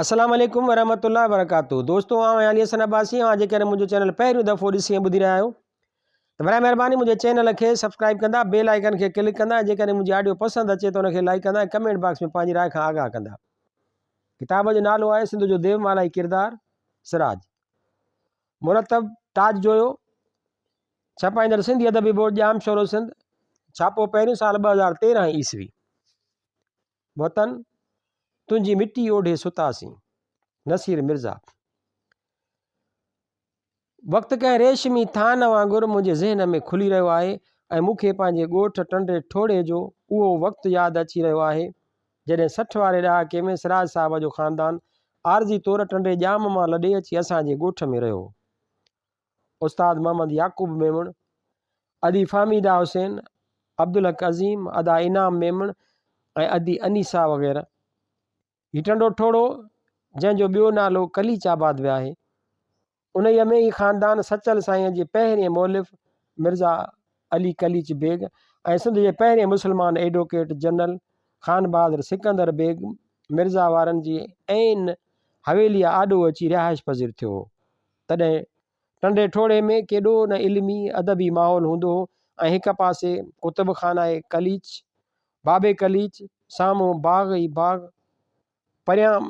السلام عليڪم ورحمة الله وبرڪاته دوستو آئون آهيان علي حسن عباسي اوهان جيڪڏهن منهنجو چينل پهريون دفعو ڏسي ۽ ٻڌي رهيا آهيو ته برائي مهرباني منهنجي چينل کي سبسڪرائب ڪندا بيل آئيڪن کي ڪلڪ ڪندا ۽ جيڪڏهن منهنجي آڊيو پسند اچي ته ان کي لائڪ ڪندا ۽ ڪمينٽ باڪس ۾ پنهنجي راء کان آگاهه ڪندا. ڪتاب جو نالو آهي سنڌ جو ديومالائي ڪردار سراج. مرتب تاج جويو، ڇپائيندڙ سنڌي ادبي بورڊ ڄامشورو سنڌ، ڇاپو پهريون سال 2013 عيسوي. وطن تنهنجي مٽي اوڍي ستاسين، نصير مرزا. وقت ڪنهن ريشمي ٿان وانگر منهنجي ذهن ۾ کلي رهيو آهي ۽ مون کي پنهنجي ڳوٺ ٽنڊي ٺوڙهي جو اهو وقت ياد اچي رهيو آهي، جڏهن 60 واري ڏهاڪي ۾ سراج صاحب جو خاندان عارضي طور ٽنڊي ڄام مان لڏي اچي اسان جي ڳوٺ ۾ رهيو هو. استاد محمد يعقوب ميمڻ، ادي فهميده حسين، عبدالحق عظيم، ادا انعام ميمڻ ۽ ادي انيسه وغيره. هي ٽنڊو ٺوڙهو، جنهن جو ٻيو نالو قليچ آباد به آهي، انهيء ۾ ئي خاندان سچل سائينء جي پهرئين مؤلف مرزا علي قليچ بيگ ۽ سنڌ جي پهرئين مسلمان ايڊووڪيٽ جنرل خانبهادر سڪندر بيگ مرزا وارن جي عين حويليء آڏو اچي رهائش پذير ٿيو هو. تڏهن ٽنڊي ٺوڙهي ۾ ڪيڏو نه علمي ادبي ماحول هوندو هو ۽ هڪ پاسي ڪتب خانه قليچ، باب قليچ، سامهون باغ ئي باغ، پريان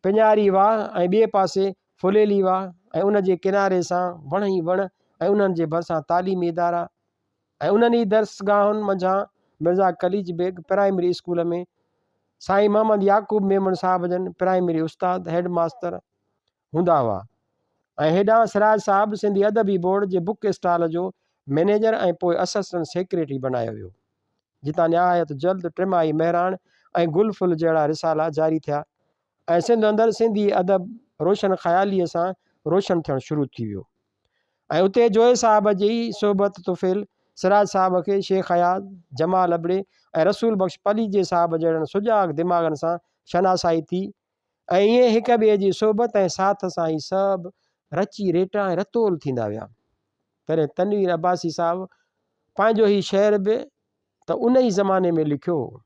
پڃاري واهه ۽ ٻئي پاسي ڦليلي واهه ۽ ان جي ڪناري سان وڻ ئي وڻ ۽ انهن جي ڀرسان تعليمي ادارا ۽ انهن ئي درسگاهن منجهان مرزا قليچ بيگ پرائمري اسڪول ۾ سائين محمد يعقوب ميمڻ صاحب جن پرائمري استاد، هيڊ ماستر، هوندا هئا ۽ هيڏانهن سراج صاحب سنڌي ادبي بورڊ جي بڪ اسٽال جو مئنيجر ۽ پوء اسسٽنٽ سيڪريٽري بنايو ويو. جتان نهايت جلد ٽماهي مهراڻ ۽ گل ڦل جهڙا رسالا جاري ٿيا ۽ سنڌ اندر سنڌي ادب روشن خياليء سان روشن ٿيڻ شروع ٿي ويو ۽ اتي جويي صاحب جي ئي صحبت طفيل سراج صاحب کي شيخ اياز، جمال ابڙي ۽ رسول بخش پليجي صاحب جهڙن سجاڳ دماغن سان شناسائي ٿي ۽ ائين هڪ ٻئي جي صحبت ۽ ساٿ سان هي سڀ رچي ريٽا ۽ رتول ٿيندا ويا. تڏهن تنوير عباسي صاحب پنهنجو هي شعر به ته ان ئي زماني ۾ لکيو هو.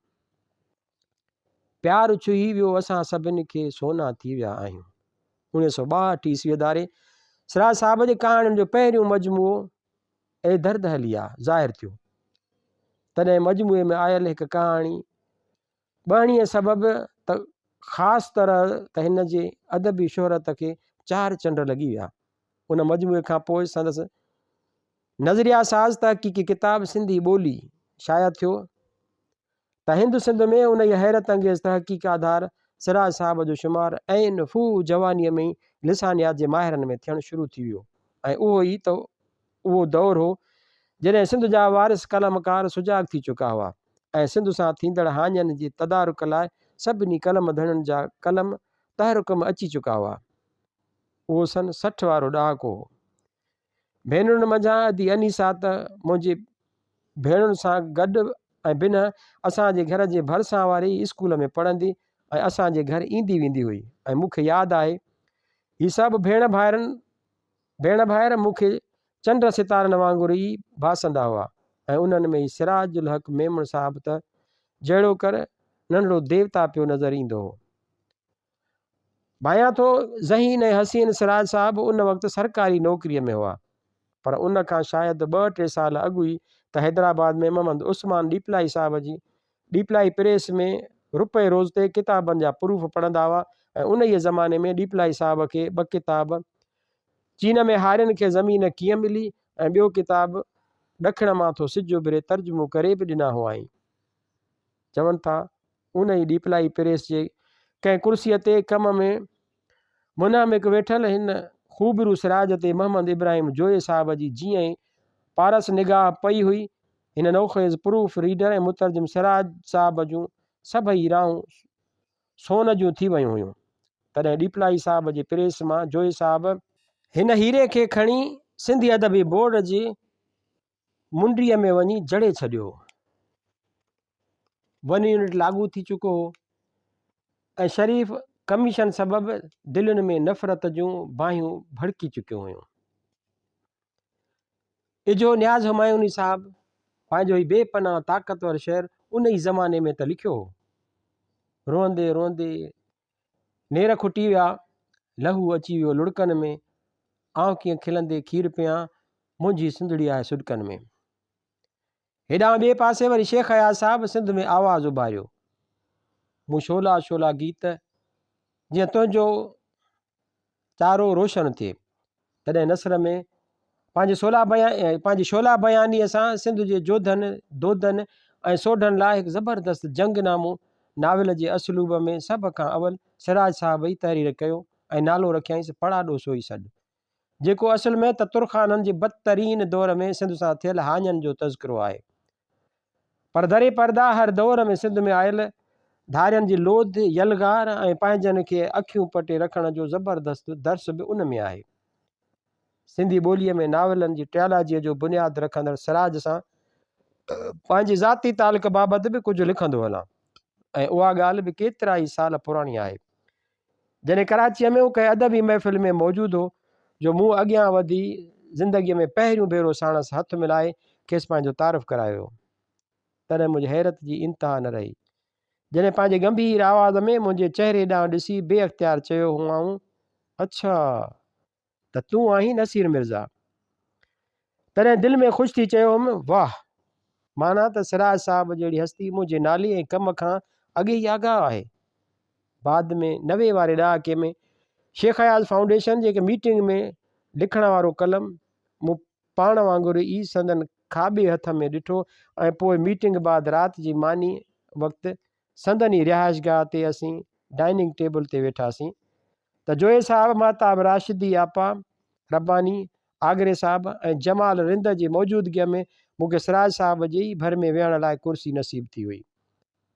پيار ڇهي ويو اسان سڀن کي سونا ٿي ويا آهيون. 1962 عيسويء ڌاري سراج صاحب جي ڪهاڻين جو پهريون مجموعو اي درد هليا ظاهر ٿيو. تڏهن مجموعي ۾ آيل هڪ ڪهاڻي ٻهڻيء سبب ته خاص طرح ته هن جي ادبي شهرت کي چار چنڊ لڳي ويا. ان مجموعي کان پوء سندس نظريه ساز تحقيقي ڪتاب سنڌي ٻولي شايع ٿيو ته هند سنڌ ۾ انهيء حيرت انگيز تحقيق آڌار سراج صاحب جو شمار عين ڦوهه جوانيء ۾ ئي لسانيات جي ماهرن ۾ ٿيڻ شروع ٿي ويو ۽ اهو ئي ته اهو دور هو، جڏهن سنڌ جا وارث قلمڪار سجاڳ ٿي چڪا هئا ۽ سنڌ سان ٿيندڙ هاڃن جي تدارڪ لاء سڀني قلم ڌڻين جا قلم تحرڪ ۾ اچي چڪا هئا. اهو سن 60 وارو ڏهاڪو هو. ڀينرن منجهان ادي انيسا ته منهنجي ڀيڻن سان گڏ ۽ بنهه اسان جي گهر جي ڀرسان واري ئي اسڪول ۾ پڙهندي ۽ اسان جي گهر ايندي ويندي هئي ۽ مون کي ياد آهي هي سڀ ڀيڻ ڀائرن ڀيڻ ڀائر مون کي چنڊ ستارن وانگر ئي ڀاسندا هئا ۽ انهن ۾ هي سراج الحق ميمڻ صاحب ته جهڙوڪر ننڍڙو ديوتا پيو نظر ايندو هو. ڀانيان ٿو ذهين ۽ حسين سراج صاحب ان وقت سرڪاري نوڪريء ۾ هئا، پر ان کان شايد ٻه ٽي سال اڳ ئي ته حيدرآباد ۾ محمد عثمان ڏيپلائي صاحب جي ڏيپلائي پريس ۾ روپئي روز تي ڪتابن جا پروف پڙهندا هئا ۽ انهيء زماني ۾ ڏيپلائي صاحب کي ٻه ڪتاب چين ۾ هارين کي زمين ڪيئن ملي ۽ ٻيو ڪتاب ڏکڻ مان ٿو سج اڀري ترجمو ڪري به ڏنا هئائين. چون ٿا ان ئي ڏيپلائي پريس جي ڪنهن ڪرسيء تي ڪم ۾ منهمڪ ويٺل هن خوبرو سراج تي محمد ابراهيم جويي صاحب جي جيئن ئي پارس نگاهه پئي هئي، هن نوخيز پروف ريڊر ۽ مترجم سراج صاحب جون سڀئي راهون سون جون ٿي ويون هيون. تڏهن ڏيپلائي صاحب جي پريس مان جويي صاحب هن هيري کي کڻي سنڌي ادبي بورڊ جي منڊيء ۾ وڃي جڙي ڇڏيو هو. ون يونٽ لاڳو ٿي چڪو هو ۽ شريف ڪميشن سبب دلين ۾ نفرت جون باهيون ڀڙڪي چڪيون هيون. اجهو نياز همايوني صاحب پنهنجو هي بي پناهه طاقتور شعر ان ئي زماني ۾ ته لکيو هو. روئندي روئندي نير کٽي ويا، لهو اچي ويو لڙڪن ۾، آئون ڪيئن کلندي کير پيان، منهنجي سنڌڙي آهي سڏڪن ۾. هيڏانهن ٻئي پاسي وري شيخ اياز صاحب سنڌ ۾ آواز اڀاريو. مون شعلا شعلا گيت، جيئن تنهنجو چارو روشن ٿئي. تڏهن نثر ۾ پنهنجي شعلا بيان پنهنجي شعلا بيانيء سان سنڌ جي جوڌن، دودن ۽ سوڍن لاء هڪ زبردست جنگ نامو ناول جي اسلوب ۾ سڀ کان اول سراج صاحب ئي تحرير ڪيو ۽ نالو رکيائينس پڙاڏو سوئي سڏ جيڪو اصل ۾ ته ترخانن جي بدترين دور ۾ سنڌ سان ٿيل هاڃن جو تذڪرو آهي. پر دري پردا هر دور ۾ سنڌ ۾ آيل ڌارين جي لوڌ، يلغار ۽ پنهنجن کي اکيون پٽي رکڻ جو زبردست درس به ان ۾ آهي. سنڌي ٻوليء ۾ ناولن جي ٽريالاجيء جو بنياد رکندڙ سراج سان پنهنجي ذاتي تعلق بابت به ڪجهه لکندو هلان ۽ اها ڳالهه به ڪيترائي سال پراڻي آهي. جڏهن ڪراچيء ۾ هو ڪنهن ادبي محفل ۾ موجود هو جو مون اڳيان وڌي زندگيء ۾ پهريون ڀيرو ساڻس هٿ ملائي کيس پنهنجو تعارف ڪرايو. تڏهن منهنجي حيرت جي انتها نه رهي. جڏهن پنهنجي ڳنڀير آواز ۾ منهنجي چهري ڏانهن ڏسي بي اختيار چيو هئائون، اڇا! ته تون آهين نصير مرزا. تڏهن دل ۾ خوش ٿي چيو هئم، واهه! معنيٰ ته سراج صاحب جهڙي هستي منهنجي نالي ۽ ڪم کان اڳي ئي آگاهه آهي. بعد ۾ 90 واري ڏهاڪي ۾ شيخ اياز فائونڊيشن جي هڪ ميٽنگ ۾ لکڻ وارو قلم مون پاڻ وانگر ئي سندن کاٻي هٿ ۾ ڏٺو ۽ پوء ميٽنگ بعد رات جي ماني وقت سندن ئي رهائشگاهه تي اسين ڊائننگ ٽيبل تي ويٺاسين ته جويي صاحب، مهتاب راشدي آپا، رباني، آگري صاحب ۽ جمال رند جي موجودگيء ۾ مون کي سراج صاحب جي ئي ڀر ۾ ويهڻ لاء ڪرسي نصيب ٿي هئي.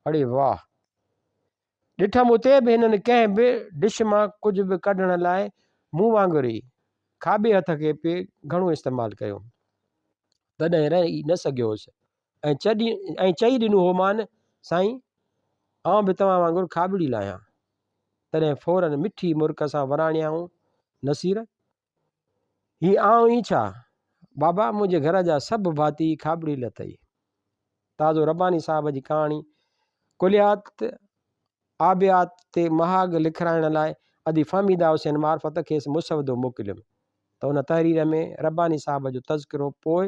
اڙي واهه! ڏٺم اتي به هنن ڪنهن به ڊش مان ڪجهه به ڪڍڻ لاء مون وانگر ئي کاٻي هٿ کي پئي گهڻو استعمال ڪيو. تڏهن رهي نه سگهيو هوس ۽ چئي ڏنو هومان، سائين! آئون به توهان وانگر کاٻڙي لاهيان. تڏهن فوراً مٺي مرڪ سان وراڻيائون، نصير! هي آئون ئي ڇا؟ بابا! منهنجي گهر جا سڀ ڀاتي کاٻڙيل اٿئي. تازو رباني صاحب جي ڪهاڻي ڪليات آبيات تي مهاڳ لکرائڻ لاء ادي فهميده حسين معرفت کيس مسودو موڪليم ته ان تحرير ۾ رباني صاحب جو تذڪرو پوء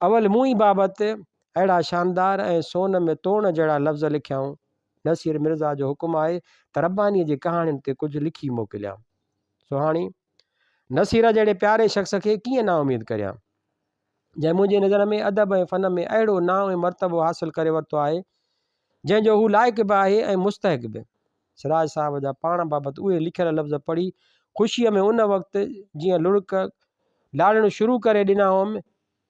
اول مون ئي بابت اهڙا شاندار ۽ سون ۾ توڻ جهڙا لفظ لکيائون. نصير مرزا جو حڪم آهي ته ربانيء جي ڪهاڻين تي ڪجهه لکي موڪليان. سو هاڻي نصير جهڙي پياري شخص کي ڪيئن نااميد ڪريان، جنهن منهنجي نظر ۾ ادب ۽ فن ۾ اهڙو نانء ۽ مرتبو حاصل ڪري ورتو آهي، جنهن جو هو لائق به آهي ۽ مستحق به. سراج صاحب جا پاڻ بابت اهي لکيل لفظ پڙهي خوشيء ۾ ان وقت جيئن لڙڪ لاڙڻ شروع ڪري ڏنا هئم،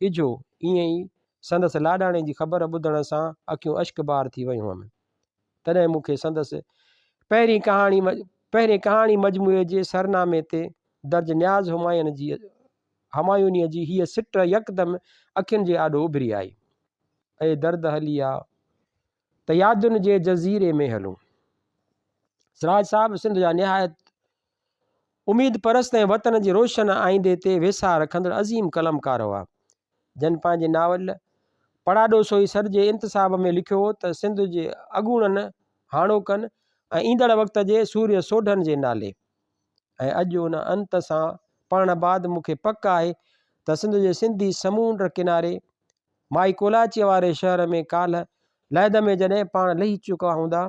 اجهو ائين ئي سندس لاڏاڻي جي خبر ٻڌڻ سان اکيون اشڪبار ٿي ويون هئم. تڏهن مون کي سندس پهرين ڪهاڻي پهرين ڪهاڻي مجموعي جي سرنامي تي درج نياز همايون جي همايونيء جي هيء سٽ يڪدم اکين جي آڏو اڀري آئي. اي درد هلي آ ته يادن جي جزيري ۾ هلون. سراج صاحب سنڌ جا نهايت اميد پرست ۽ وطن جي روشن آئيندي تي ويساهه رکندڙ عظيم قلمڪار هئا، جن پنهنجي ناول پڙاڏو سوئي سر جي انتساب ۾ لکيو هو ته سنڌ جي اڳوڻن، هاڻوڪن ۽ ايندڙ وقت جي سورهيه سوڍن جي نالي ۽ اڄ ان انت سان پڙهڻ بعد مون کي پڪ آهي ته سنڌ جي سنڌي سمونڊ ڪناري مائي ڪولاچيء واري شهر ۾ ڪالهه لحد ۾ جڏهن پاڻ لهي چڪا هوندا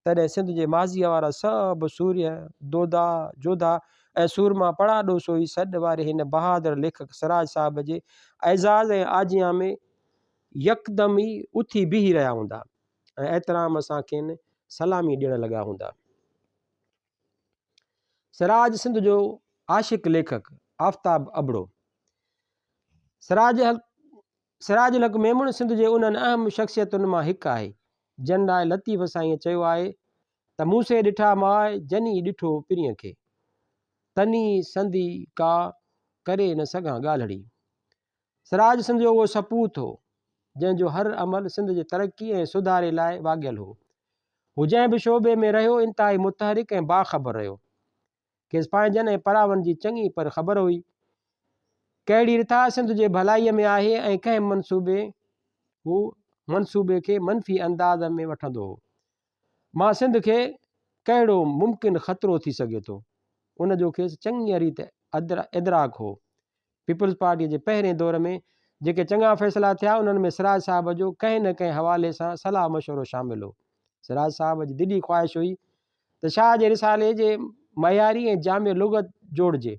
تڏهن سنڌ جي ماضيء وارا سڀ سورهيه، دودا، جوڌا ۽ سورما پڙاڏو سوئي سڏ واري هن بهادر ليکڪ سراج صاحب جي اعزاز ۽ آجيان ۾ يڪدم ئي اٿي بيهي رهيا هوندا ۽ احترام سان کين سلامي ڏيڻ لڳا هوندا. سراج سنڌ جو عاشق ليکڪ آفتاب ابڙو سراج سراج الحق ميمڻ سنڌ جي انهن اهم شخصيتن مان هڪ آهي، جن لاء لطيف سائينء چيو آهي ته مون سي ڏٺا ماء، جني ڏٺو پرينء کي. تني سندي ڪا، ڪري نه سگهان ڳالهڙي. سراج سنڌ جو اهو سپوت هو، جنهن جو هر عمل سنڌ جي ترقي ۽ سڌاري لاء واڳيل هو. هو جنهن به شعبي ۾ رهيو، انتهائي متحرڪ ۽ باخبر رهيو. کيس پنهنجن ۽ پراون جي چڱي پر خبر هئي. ڪهڙي رٿا سنڌ جي ڀلائيء ۾ آهي ۽ ڪنهن منصوبي هو منصوبي کي منفي انداز ۾ وٺندو هو. مان سنڌ کي. ڪهڙو ممڪن خطرو ٿي سگهي ٿو، ان جو کيس چڱيء ريت ادراڪ هو. پيپلز پارٽيء جي پهرين دور ۾ جيڪي چڱا فيصلا ٿيا، انهن ۾ سراج صاحب جو ڪنهن نه ڪنهن حوالي سان صلاح مشورو شامل هو. سراج صاحب جي دلي خواهش هئي ته شاهه جي رسالي جي معياري ۽ جامع لغت جوڙجي،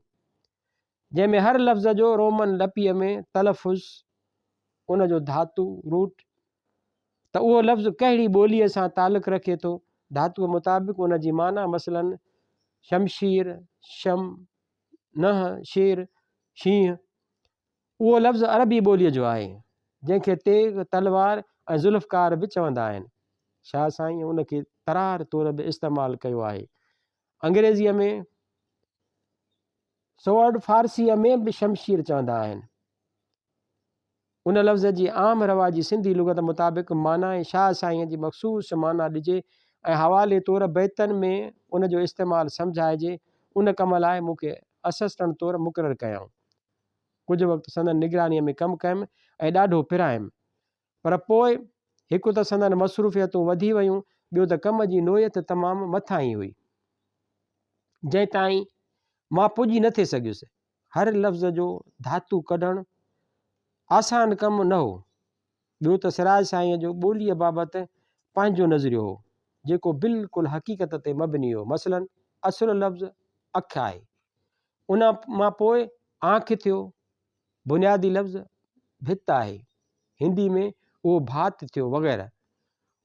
جنهن ۾ هر لفظ جو رومن لپيء ۾ تلفظ، ان جو ڌاتو، Root، ته اهو لفظ ڪهڙي ٻوليء سان تعلق رکي ٿو، ڌاتوء مطابق ان جي معنيٰ مثلاً شمشير، شم، ننهن، شير، شينهن. اهو لفظ عربي ٻوليء جو آهي، جنهن کي تيغ، تلوار ۽ ذوالفقار به چوندا آهن. شاهه سائينء ان کي ترار طور به استعمال ڪيو آهي. انگريزيء ۾. Sword فارسيء ۾ به شمشير چوندا آهن. ان لفظ جي عام رواجي سنڌي لغت مطابق معنيٰ ۽ شاهه سائينء جي مخصوص معنيٰ ڏجي ۽ حوالي طور بيتن ۾ ان جو استعمال سمجهائجي، ان ڪم لاء مون کي اسسٽنٽ طور مقرر ڪيائون. ڪجهه وقت سندن نگرانيء ۾ ڪم ڪيم ۽ ڏاڍو پرايم. پر پوء هڪ ته سندن مصروفيتون وڌي ويون، ٻيو ته ڪم جي نوعيت تمام مٿاهين هئي، جنهن تائين مان پڄي نه ٿي سگهيس. هر لفظ جو ڌاتو ڪڍڻ آسان ڪم نه هو. ٻيو ته سراج سائينء جو ٻوليء بابت پنهنجو نظريو هو، جيڪو بلڪل حقيقت تي مبني هو. مثلاً اصل لفظ اک آهي، ان مان پوء آنک ٿيو، بنيادي لفظ ڀت آهي، هندي ۾ اهو ڀات ٿيو وغيره.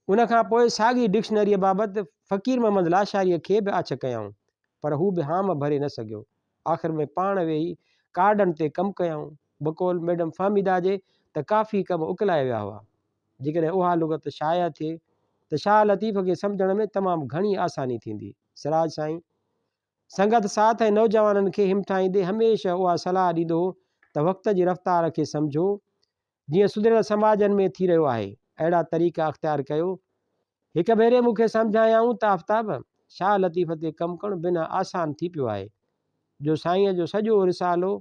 ان کان پوء ساڳي ڊڪشنريء بابت فقير محمد لاشاريء کي به آڇ ڪيائون، پر هو به هام ڀري نه سگهيو. آخر ۾ پاڻ ويهي ڪارڊن تي ڪم ڪيائون. بقول ميڊم فهميده جي ته ڪافي ڪم اڪلائي ويا هئا. جيڪڏهن اها لغت شايع ٿئي ته شاهه لطيف کي سمجهڻ ۾ تمام گهڻي آساني ٿيندي. سراج سائين سنگت ساٿ ۽ نوجوانن کي همٿائيندي هميشه اها صلاح ڏيندو هو ته وقت جي رفتار کي سمجهو، جيئن سڌريل سماجن ۾ ٿي رهيو آهي، اهڙا طريقا اختيار ڪيو. هڪ ڀيري مون کي سمجهايائون ته آفتاب، شاهه لطيف تي ڪم ڪرڻ بنهه آسان ٿي پيو آهي، جو سائينء جو سڄو رسالو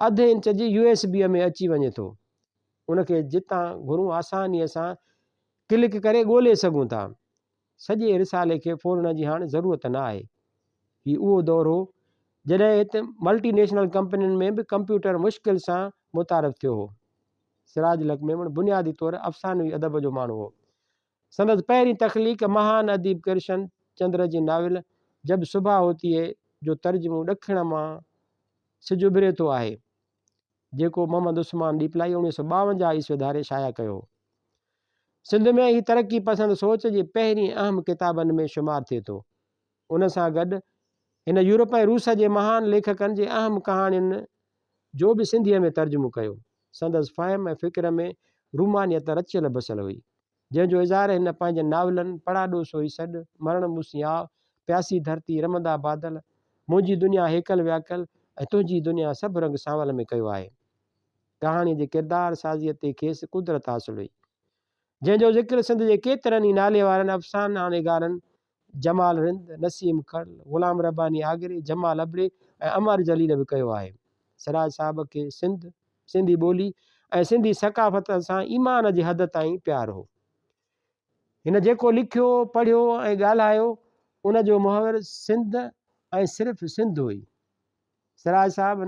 اڌ انچ جي يو ايس بيء ۾ اچي وڃي ٿو. ان کي جتان گهرون آسانيء سان ڪلڪ ڪري ڳولي سگهون ٿا. سڄي رسالي کي ڦولڻ جي هاڻ ضرورت نه آهي. هي اهو دور هو، جڏهن هت ملٽي نيشنل ڪمپنين ۾ به ڪمپيوٽر مشڪل سان متعارف ٿيو هو. سراج الحق ميمڻ بنيادي طور افسانوي ادب جو ماڻهو هو. سندس پهرين تخليق مهان اديب ڪرشن چندر جي ناول جب صبح هوتي هي جو ترجمو ڏکڻ مان سج اڀري ٿو آهي. جيڪو محمد عثمان ڏيپلائي 1952 عيسوي ڌاري شايع ڪيو هو. سنڌ ۾ هي ترقي پسند سوچ جي پهرين اهم ڪتابن ۾ شمار ٿئي ٿو. ان سان گڏ هن يورپ ۽ روس جي مهان ليکڪن جي اهم ڪهاڻين جو به سنڌيء ۾ ترجمو ڪيو. سندس فهم ۽ فڪر ۾ رومانيت رچيل بسيل هئي. جنهن جو اظهار هن پنهنجن ناولن، پڙاڏو سوئي سڏ، مرڻ مون سين آء، پياسي ڌرتي، رمندا بادل، منهنجي دنيا هيڪل وياڪل ۽ تنهنجي دنيا سڀ رنگ سانول ۾ ڪيو آهي. ڪهاڻيء جي ڪردار سازيء تي کيس قدرت حاصل هئي. جنهن جو ذڪر سنڌ جي ڪيترن ئي ناليوارن افسانه نگارن جمال رند، نسيم کرل، غلام رباني آگري، جمال ابڙي ۽ امر جليل به ڪيو آهي. سراج صاحب کي سنڌ، سنڌي ٻولي ۽ سنڌي ثقافت سان ايمان جي حد تائين پيار هو. هن جيڪو لکيو، پڙهيو ۽ ڳالهايو، ان جو محور سنڌ ۽ صرف سنڌ هئي. سراج صاحب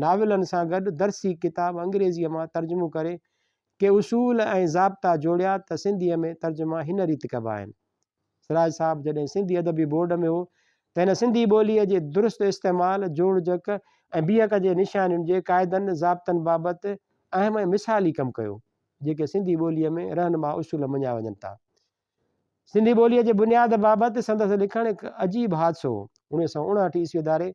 ناولن سان گڏ درسي ڪتاب انگريزيء مان ترجمو ڪري ڪي اصول ۽ ضابطا جوڙيا ته سنڌيء ۾ ترجما هن ريت ڪبا آهن. سراج صاحب جڏهن سنڌي ادبي بورڊ ۾ هو ته هن سنڌي ٻوليء جي درست استعمال، جوڙجڪ ۽ بيهڪ جي نشانين جي قاعدن ضابطن بابت اهم ۽ مثالي ڪم ڪيو، جيڪي سنڌي ٻوليء ۾ رهنما اصول مڃيا وڃن ٿا. سنڌي ٻوليء جي بنياد بابت سندس لکڻ هڪ عجيب حادثو هو. 1959 عيسوي ڌاري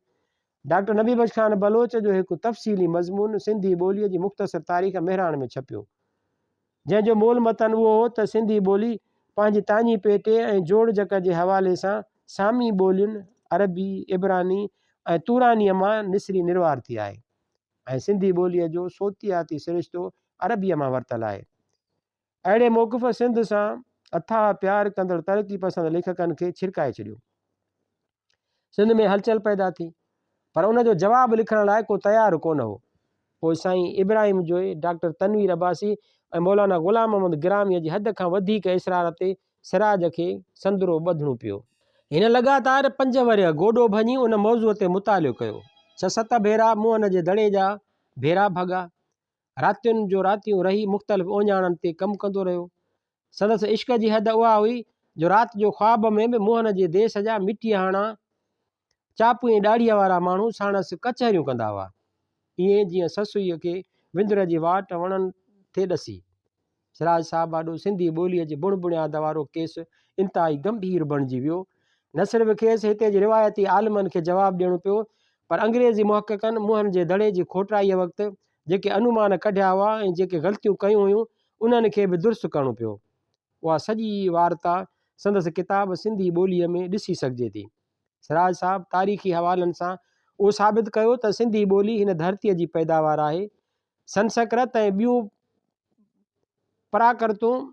ڊاڪٽر نبي بخش خان بلوچ جو هڪ تفصيلي مضمون سنڌي ٻوليء جي مختصر تاريخ مهراڻ ۾ ڇپيو. جنهن جو مول متن اهو هو ته سنڌي ٻولي پنهنجي تاڃي پيٽي ۽ جوڙجڪ جي حوالي سان سامي ٻولين، عربي، عبراني ۽ تورانيء مان نسري نروار ٿي آهي ۽ سنڌي ٻوليء جو صوتياتي سرشتو عربيء مان ورتل آهي. اهڙي موقف سنڌ سان اٿاهه پيار ڪندڙ ترقي پسند ليکڪن کي ڇرڪائي ڇڏيو. سنڌ ۾ هلچل پيدا ٿي، پر ان جو جواب لکڻ لاء ڪو تيار ڪونه هو. پوء سائين ابراهيم جويي، ڊاڪٽر تنوير عباسي ۽ مولانا غلام محمد گراميء جي حد کان وڌيڪ اصرار تي سراج کي سندرو ٻڌڻو پيو. هن لڳاتار پنج ورهيه گوڏو ڀڃي ان موضوع تي مطالعو ڪيو. ڇهه ست ڀيرا موهن جي دڙي جا ڀيرا ڀڳا. راتين جو راتيون رهي مختلف اهڃاڻن تي ڪم ڪندو رهيو. سندس عشق جي حد اها هئي جو رات جو خواب ۾ به موهن جي ديس جا مٽيء هاڻا چاپو ۽ ڏاڙهيء وارا ماڻهو ساڻس ڪچهريون ڪندا هئا. ائين جيئن سسئيء کي وندر جي واٽ وڻن ٿي ڏسي. سراج صاحب آڏو سنڌي ٻوليء جي بڻ بڻياد وارو ڪيس انتهائي گنڀير بڻجي ويو. نه صرف کيس هتي جي روايتي عالمن کي جواب ڏيڻو پيو، پر انگريزي محققن موهن جي دڙي جي کوٽائيء وقت جيڪي انومان ڪڍيا هئا ۽ جيڪي غلطيون ڪيون هيون، انهن کي به درست ڪرڻو پيو. اها سڄي وارتا سندس ڪتاب سنڌي ٻوليء ۾ ڏسي سگهجي ٿي. سراج صاحب تاريخي حوالن سان اهو ثابت ڪيو ته سنڌي ٻولي هن ڌرتيء جي پيداوار آهي. سنسڪرت ۽ ٻيون پراڪرتون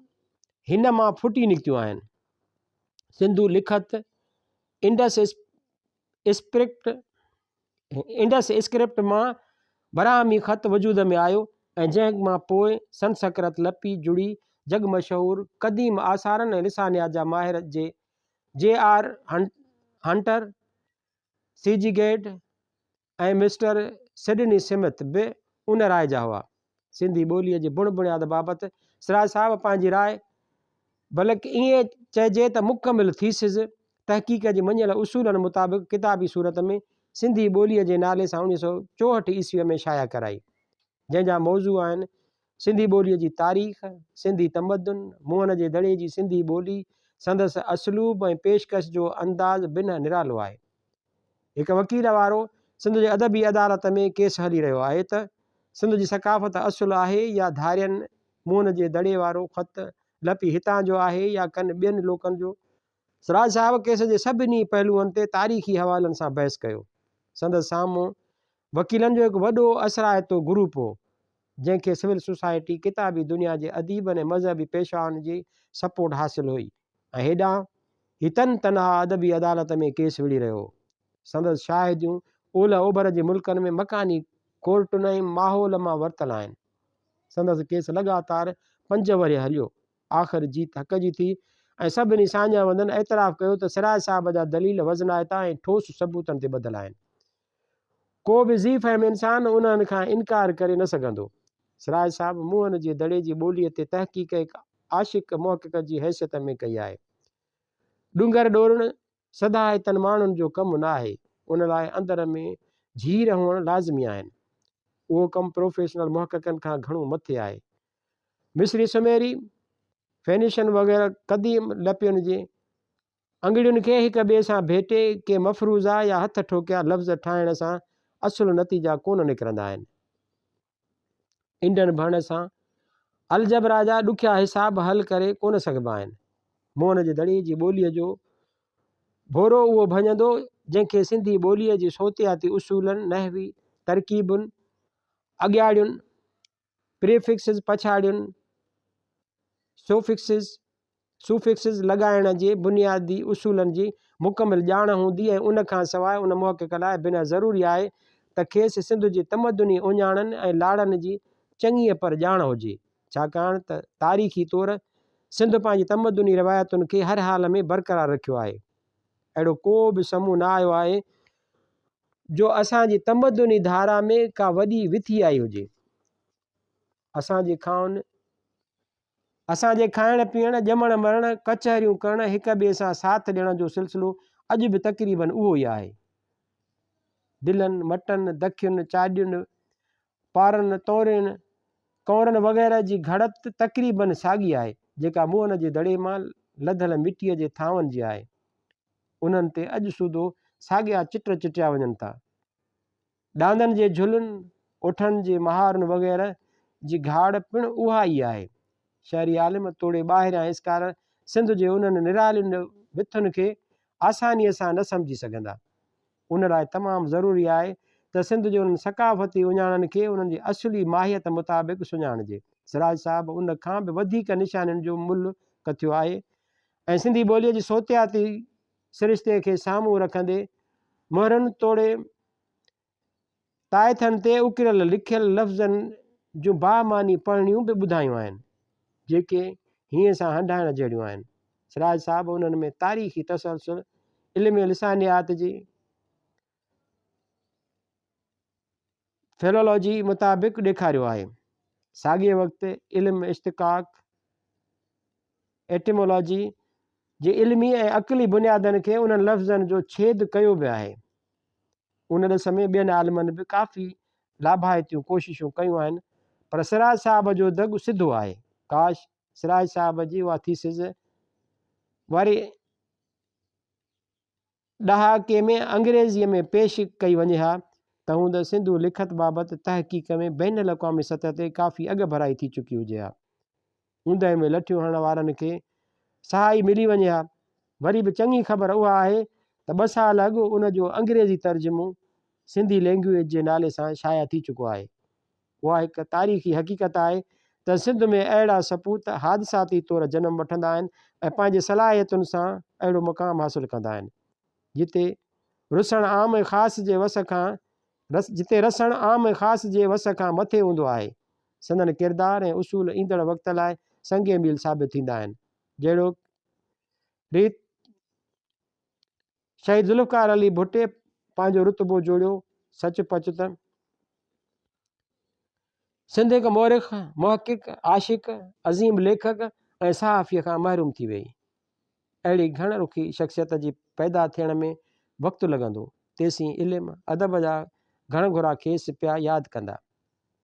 هن مان ڦٽي نڪتيون آهن. سنڌو لکت، انڊس اسڪرپٽ، انڊس اسڪرپٽ مان براهمي خط وجود ۾ آيو ۽ جنهن مان پوء سنسڪرت لپي جڙي. جڳ مشهور قديم آثارن ۽ لسانيات جا ماهر جي جي R Hunter, C G Gade ۽ mister Sydney Smith به ان راء جا هئا. سنڌي ٻوليء جي بڻ بڻياد بابت سراج صاحب پنهنجي راء بلڪ ائين چئجي ته مڪمل ٿيسز تحقيق جي مڃيل اصولن مطابق ڪتابي صورت ۾ سنڌي ٻوليء جي نالي سان 1964 عيسويء ۾ شايع ڪرائي، جنهن جا موضوع آهن، سنڌي ٻوليء جي تاريخ، سنڌي تمدن، موهن جي دڙي جي سنڌي ٻولي، سندس اسلوب ۽ پيشڪش جو انداز بنهه نرالو آهي. هڪ وڪيل وارو سنڌ جي ادبي عدالت ۾ ڪيس هلي رهيو آهي ته سنڌ جي ثقافت اصل آهي يا ڌارين، موهن جي دڙي وارو خط لپي هتان جو آهي يا ڪن ٻين لوڪن جو؟ سراج صاحب ڪيس جي سڀني پهلوئن تي تاريخي حوالن سان بحث ڪيو. سندس سامهون وڪيلن جو هڪ وڏو اثرائتو گروپ هو، جنهن کي سول سوسائٽي، ڪتابي دنيا جي اديبن ۽ مذهبي پيشوائن جي سپورٽ حاصل هئي ۽ هيڏانهن هي تن تنها ادبي عدالت ۾ ڪيس وڙهي رهيو هو. سندس شاهديون اولهه اوڀر جي ملڪن ۾ مڪاني ڪورٽن ۽ ماحول مان ورتل آهن. سندس ڪيس لڳاتار پنج ورهيه هليو. آخر جيت حق جي ٿي ۽ سڀني ساڃاهه وندن اعتراف ڪيو ته سراج صاحب جا دليل وزنائتا ۽ ٺوس ثبوتن تي ٻڌل آهن. ڪو به ذي فهم انسان انهن کان انڪار ڪري نه سگهندو. سراج صاحب موهن جي دڙي جي ٻوليء تي تحقيق هڪ عاشق محقق جي حيثيت ۾ ڪئي آهي. ڏونگر ڏورڻ سڌاهتن ماڻهن جو ڪم نه آهي، ان لاء اندر ۾ جهير هئڻ لازمي آهن. اهو ڪم پروفيشنل محققن کان گهڻو مٿي آهي. مصري، سميري، فينيشن وغيره قديم لپين جي انگڙين کي هڪ ٻئي سان ڀيٽي ڪي مفروضا يا هٿ ٺوڪيا لفظ ٺاهڻ سان اصل نتيجا ڪونه نڪرندا آهن. انڊن ڀرڻ سان الجبرا جا ڏکيا حساب حل ڪري ڪونه سگهبا آهن. موهن جي دڙي جي ٻوليء جو ڀورو اهو ڀڃندو جنهن کي سنڌي ٻوليء جي صوتياتي اصولن، نحوي ترڪيبن، اڳياڙين، Prefixes، پڇاڙين، Suffixes، Suffixes، لڳائڻ جي بنيادي اصولن جي مڪمل ڄاڻ هوندي ۽ ان کان سواء ان محقق لاء بنهه ضروري آهي ته کيس سنڌ جي تمدني اهڃاڻن ۽ لاڙن جي چڱيء پر ڄاڻ هجي، ڇاڪاڻ ته تاريخي طور سنڌ پنهنجي تمدني روايتن کي هر حال ۾ برقرار رکيو آهي. اهڙو ڪو به سمون نه آيو آهي، جو اسان جي تمدني ڌارا ۾ ڪا وڏي وٿي آئي هجي. اسان جي کائن، اسان جي کائڻ پيئڻ، ڄمڻ مرڻ، ڪچهريون ڪرڻ، هڪ ٻئي سان ساٿ ڏيڻ جو سلسلو اڄ به تقريباً اهو ئي آهي. دلن، مٽن، دکين، چاڏين، پارن، تورين، ڪؤنرن وغيره جي گهڙت تقريباً ساڳي آهي، جيڪا موهن جي دڙي مان لڌل مٽيء جي ٿانون جي آهي. انهن تي اڄ سوڌو ساڳيا چٽ چٽيا وڃن ٿا. ڏاندن جي جهلن، اٺن جي مهارن وغيره جي گهاڙ پڻ اها ئي آهي. شهري عالم توڙي ٻاهريان اسڪالر سنڌ جي انهن نرالين وٿن کي آسانيء سان نه سمجهي سگهندا. ان لاء تمام ضروري آهي ته سنڌ جي انهن ثقافتي اهڃاڻن کي انهن جي اصلي ماهيت مطابق سڃاڻجي. سراج صاحب ان کان به وڌيڪ نشانين جو ملهه ڪٿيو آهي ۽ سنڌي ٻوليء جي صوتياتي سرشتي کي سامهون رکندي مهرن توڙي تائٿن تي اڪريل لکيل لفظن جون بامعني پڙهڻيون به ٻڌايون آهن، جيڪي هينئين سان هنڍائڻ جهڙيون آهن. سراج صاحب انهن ۾ تاريخي تسلسل، علم لسانيات جي فيلولاجي مطابق ڏيکاريو آهي. ساڳئي وقت علم اشتقاق، Etymology، جي علمي ۽ عقلي بنيادن کي انهن لفظن جو ڇيد ڪيو به آهي. ان ڏس ۾ ٻين عالمن به ڪافي لاڀائتيون ڪوششون ڪيون آهن، پر سراج صاحب جو دڳ سڌو آهي. ڪاش! سراج صاحب جي اها ٿيسز واري ڏهاڪي ۾ انگريزيء ۾ پيش ڪئي وڃي ها ته هوند سنڌو لکت بابت تحقيق ۾ بين الاقوامي سطح تي ڪافي اڳڀرائي ٿي چڪي هجي ها. اوندهه ۾ لٺيون هڻڻ وارن کي سهائي ملي وڃي ها. وري به چڱي خبر اها آهي ته ٻه سال اڳ ان جو انگريزي ترجمو سنڌي لينگويج جي نالي سان شايع ٿي چڪو آهي. اها هڪ تاريخي حقيقت آهي ته سنڌ ۾ اهڙا سپوت حادثاتي طور جنم وٺندا آهن ۽ پنهنجي صلاحيتن سان اهڙو مقام حاصل ڪندا آهن جتي رسڻ عام ۽ خاص جي وس کان جتي رسڻ عام ۽ خاص جي وس کان مٿي هوندو آهي. سندن ڪردار ۽ اصول ايندڙ وقت لاء سنگ ميل ثابت ٿيندا آهن. جهڙوڪ ريت شهيد ذوالفقار علي ڀٽي پنهنجو رتبو جوڙيو، سچ پچ ته سنڌ هڪ مورخ، محقق، عاشق، عظيم ليکڪ ۽ صحافيء کان محروم ٿي ويئي. اهڙي گهڻ رخي شخصيت جي پيدا ٿيڻ ۾ وقت لڳندو، تيسين علم، ادب جا گهڻ گهرا کيس پيا ياد ڪندا.